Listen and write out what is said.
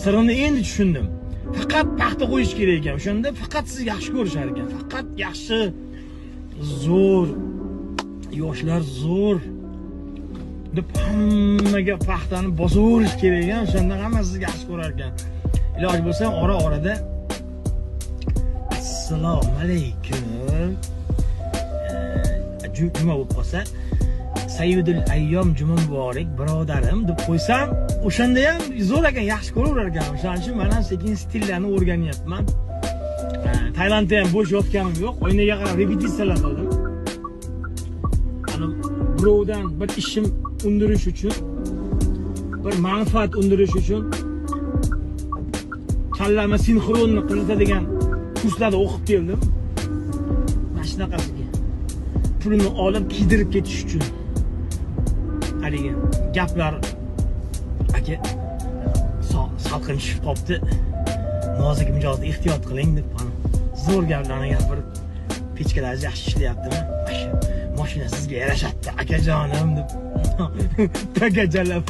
Sirini endi tushundim. Faqat paxta qo'yish kerak ekan. O'shanda faqat sizni yaxshi ko'rishar ekan. Faqat yaxshi, zo'r, yoshlar zo'r deb hammaga paxtani bosaverish kerak ekan. O'shanda hamma sizni yaxshi ko'rar ekan. Iloji bo'lsa ora-orada assalomu alaykum. Juma bo'lib qolsa, sayyidul ayyom juma muborak birodarim deb qo'ysam, o'shanda ham zo'r ekan, yaxshi ko'raverar ekan. O'shaning uchun man ham sekin stillarni o'rganyapman. Tailandda ham bo'sh yotganim yo'q. Oynaga qarab repetitsiyalar qildim. Ani birovdan bir ishim undirish uchun, bir manfaat undirish uchun kallama sinxronni qiritadigan kurslarda o'qib keldim. Mana shunaqasiga. Pulini olib kiydirib ketish uchun. Haligi gaplar, aka, salqin tushib qolibdi. Nozik mijozni ehtiyot qiling deb mana zo'r gaplarni gapirib, pechkalaringiz yaxshi ishlayaptimi? Mashina sizga yarashadi, akajonim deb. Takajalab.